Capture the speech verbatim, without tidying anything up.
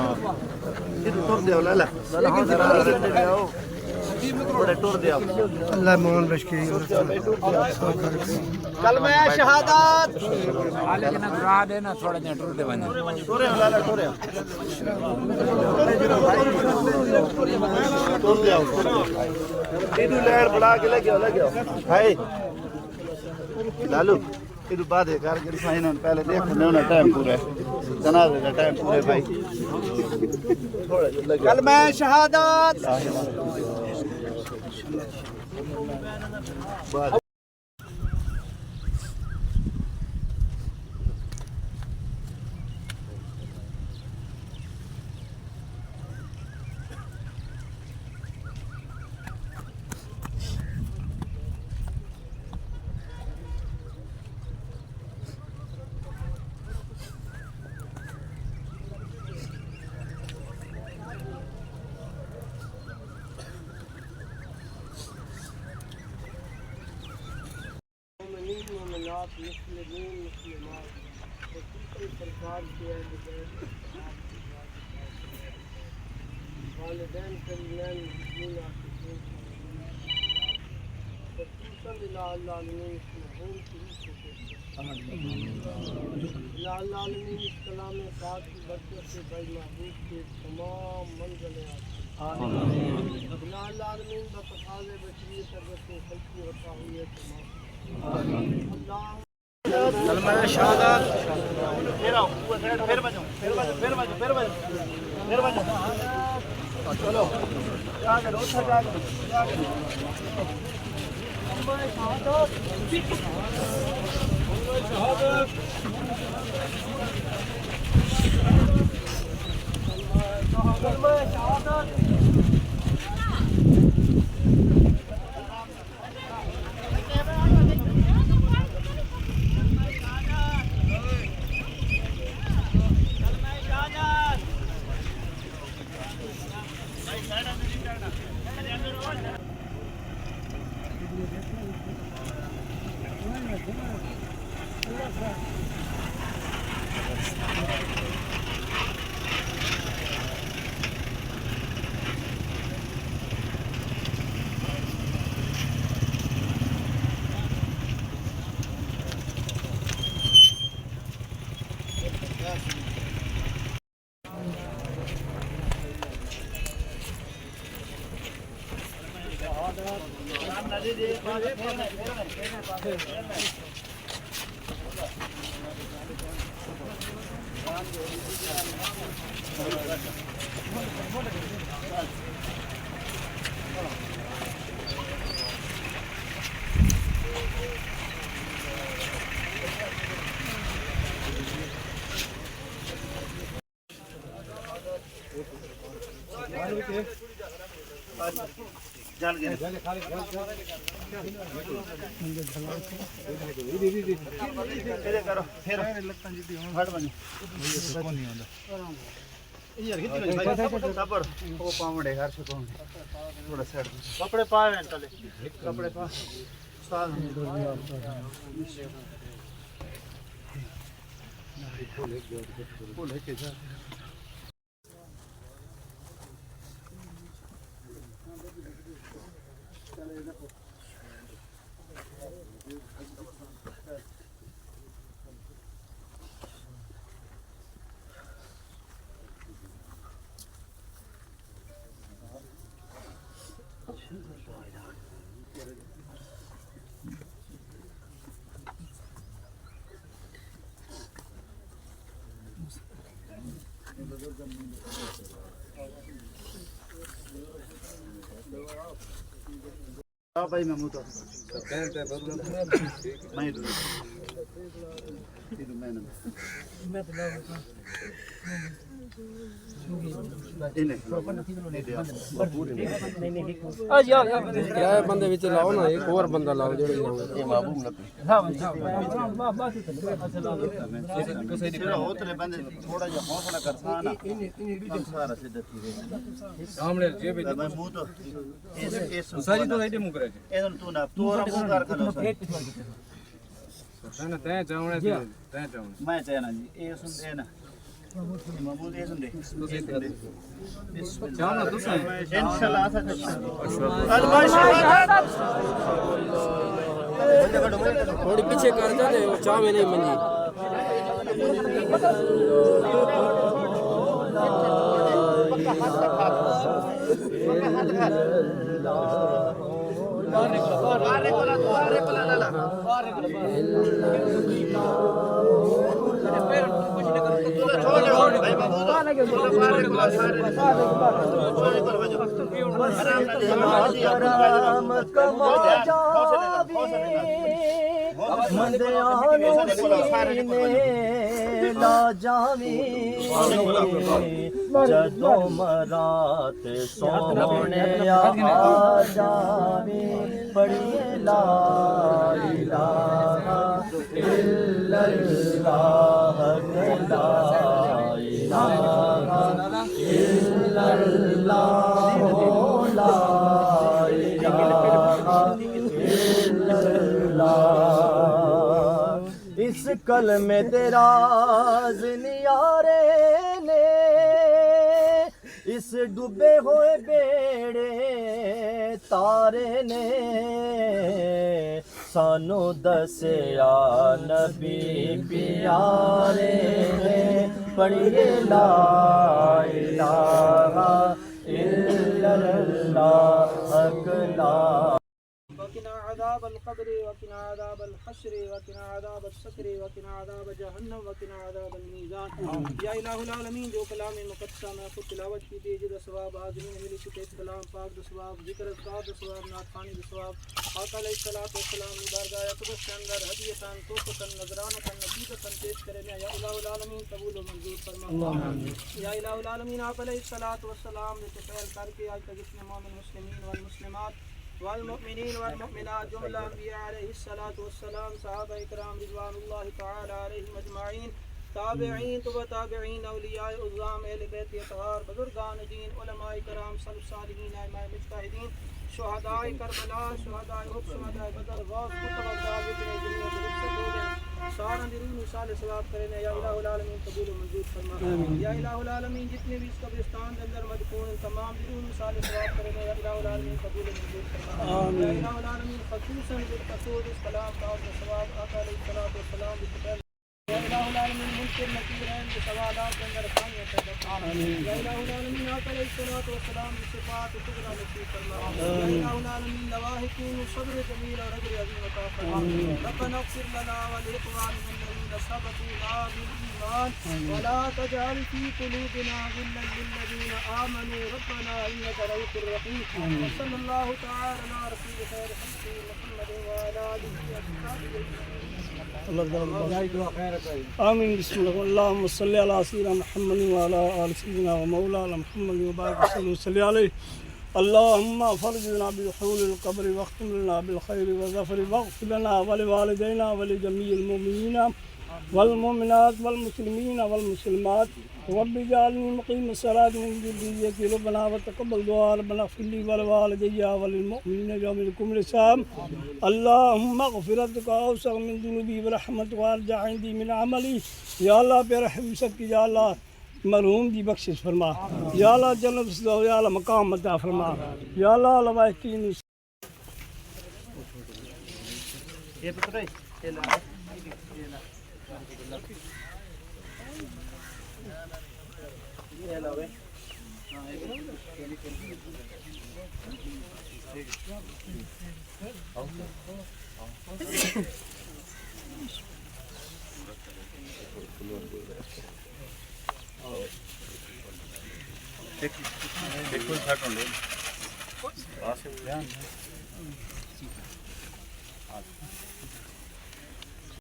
ٹر ݙیو، لالا۔ تھوڑے ٹر ݙیو۔ اللہ مولانا لشکری۔ کلمہ شہادت۔ حالے کہ نہ گھبرا ݙے نہ، تھوڑا جہاں ٹر ݙے ونڄ۔ ٹرے لالا، ٹرے۔ ٹر ݙیو۔ ایݙو لائن بݨا کے لڳ ڳیا، لڳ ڳیا۔ ہائے۔ لالو، ایݙو بعد اے کر، جیڑھی سائیں نے پہلے ݙیکھ لے، انہاں ٹائم پورا ہے۔ جنازے دا ٹائم پورا ہے بھائی۔ تھوڑا جہاں لڳ ڳیا۔ کلمہ شہادت۔ مومنین، مومنات، مسلمین، مسلمات، خصوصاً سرکار کے اہل بیت، والدین کریمین، محبین، عاشقین، خصوصاً الہ العالمین اس مرحوم کی روح کو پیش کرتے ہیں۔ الہ العالمین اس کلام پاک کی برکت سے بھائی محبوب کے تمام منزلیں آسان۔ الہ العالمین بس افعال بشریت اگر سے خلقی ہوتا ہوئی ہے تو معاف۔ اللہ۔ کلمہ شہادت۔ پھر آؤ، پھر، پھر بچو، پھر بچو، پھر بچو، پھر بچو، پھر بچو۔ چلو۔ جا کے، اتھے جا کے، جا کے۔ صبر، او پاونڑے ہر شے پاونڑے۔ تھوڑا سائیڈ۔ کپڑے پا وین تلے۔ کپڑے پا۔ استاد۔ ہاں بھائی، میں موٹا۔ میں دوں۔ یہ تو میں نہ۔ انہیں۔ کرایہ بندے وچ لاؤ نا، ایک اور بندہ لاؤ جڑے لاؤ۔ یہ محبوب نبی۔ اتنے بندے تھوڑا جہا حوصلہ کرساں نا۔ سارا سدھا تھی وے۔ سامنے جیب وچ۔ میں منہ تو اس، اس ساری تو ایڈے منہ کرے۔ اے تو نہ تو اور منہ کر کھلو سا۔ نہ، نہ، تیں چاوݨے تے، تیں چاوݨے۔ میں چاہنا جی، اے سن دے نا۔ اے محمود اے سن دے۔ تسیں اے سن دے۔ بسم اللہ۔ چاہنا تسیں۔ انشاءاللہ، اساں چاہنا۔ تھوڑی پچھے کر جاندے، او چاوے نہیں منجی۔ کرم کما جاوی، مندیاں نوں سینے لا جاوی، جدوں مراں تے سوہݨیا آ جاوی، پڑھیے لا الہ الا اللہ، لا الہ الا اللہ، لا الہ الا اللہ۔ اس کلمے دے راز نیارے نے، اس ڈبے ہوئے بیڑے تارے نے، سانوں دسیا نبی پیارے نے، پڑھیے لا الہ الا اللہ، حق لا۔ وقنا عذاب القبر، وقنا عذاب الحشر، وقنا عذاب السقر، وقنا عذاب جہنم، وقنا عذاب المیزان۔ یا الہ العالمین، جو کلام مقدسہ میں خود تلاوت کیتی، جس دا ثواب حاضرین ملی کیتے، اس کلام پاک دا ثواب، ذکر اذکار دا ثواب، نعت خوانی دا ثواب، آقا علیہ الصلوۃ والسلام دی بارگاہ اقدس کے اندر ہدیۃً، تحفۃً، نذرانۃً، عقیدۃً پیش کرے نے۔ یا الہ العالمین، قبول و منظور فرما۔ آمین۔ یا الہ العالمین، آپ علیہ الصلوۃ والسلام دے طفیل کر کے اج تک جتنے مومن مسلمین والمسلمات والمؤمنین والمؤمنات، جملہ انبیاء علیہ الصلوۃ والسلام، صحابہ کرام رضوان اللہ تعالی علیہم اجمعین، تابعین، تبع تابعین، اولیاء عظام، اہل بیت اطہار، بزرگان دین، علماء کرام، سلف صالحین، ائمہ مجتہدین، شہداء کربلا، شہداء احد، شہداء بدر، غوث، قطب اغوث، جتنے دنیا دے وچ ہو ڳئے، سارے دی روح نوں ایصال ثواب کرے نے۔ یا الہ العالمین، قبول و منظور فرما۔ آمین۔ یا الہ العالمین، جتنے بھی اس قبرستان دے اندر مدفون ہیں، تمام دی روح نوں ایصال ثواب کرے نے۔ یا الہ العالمین، قبول و منظور فرما۔ آمین۔ یا الہ العالمین، خصوصاً بالخصوص اس کلام پاک دا ثواب آقا علیہ الصلوۃ والسلام دی طفیل۔ یا الہ العالمین، منکر نکیر ہیں دے سوالات دے اندر آسانیاں پیدا فرما۔ آمین۔ یا الہ العالمین، آقا علیہ الصلوۃ والسلام دی شفاعت کبریٰ نصیب فرما۔ آمین۔ یا الہ العالمین، لواحقین نوں صبر جمیل اور اجر عظیم عطا فرما۔ آمین۔ ربنا اغفر لنا ولإخواننا الذين سبقونا بالإيمان، آمین۔ ولا تجعل في قلوبنا غلا للذين آمنوا ربنا إنك رؤوف رحيم۔ آمین۔ وصلى الله تعالى على رسول خير خلقه محمد وعلى آله وأصحابه أجمعين۔ آمین۔ بسم اللہ۔ اللهم صل على سيدنا محمد وعلى آل سيدنا ومولانا محمد وبارك وسلم وصل عليه۔ اللهم فرج لنا بحول القبر واختم لنا بالخير وظفر واغفر لنا ولوالدينا ولجميع المؤمنين والمؤمنات والمسلمين والمسلمات۔ رب اجعلني مقيم الصلاة ومن ذريتي، ربنا وتقبل دعاء، ربنا اغفر لي ولوالدي وللمؤمنين يوم يقوم الحساب۔ اللهم مغفرتك أوسع من ذنوبي ورحمتك أرجى عندي من عملي۔ یا اللہ، پیارے حبیب صاحب کی، یا اللہ، مرحوم دی بخشش فرما۔ یا اللہ، جنت فردوس، یا اللہ، مقام عطا فرما۔ یا اللہ، لواحقین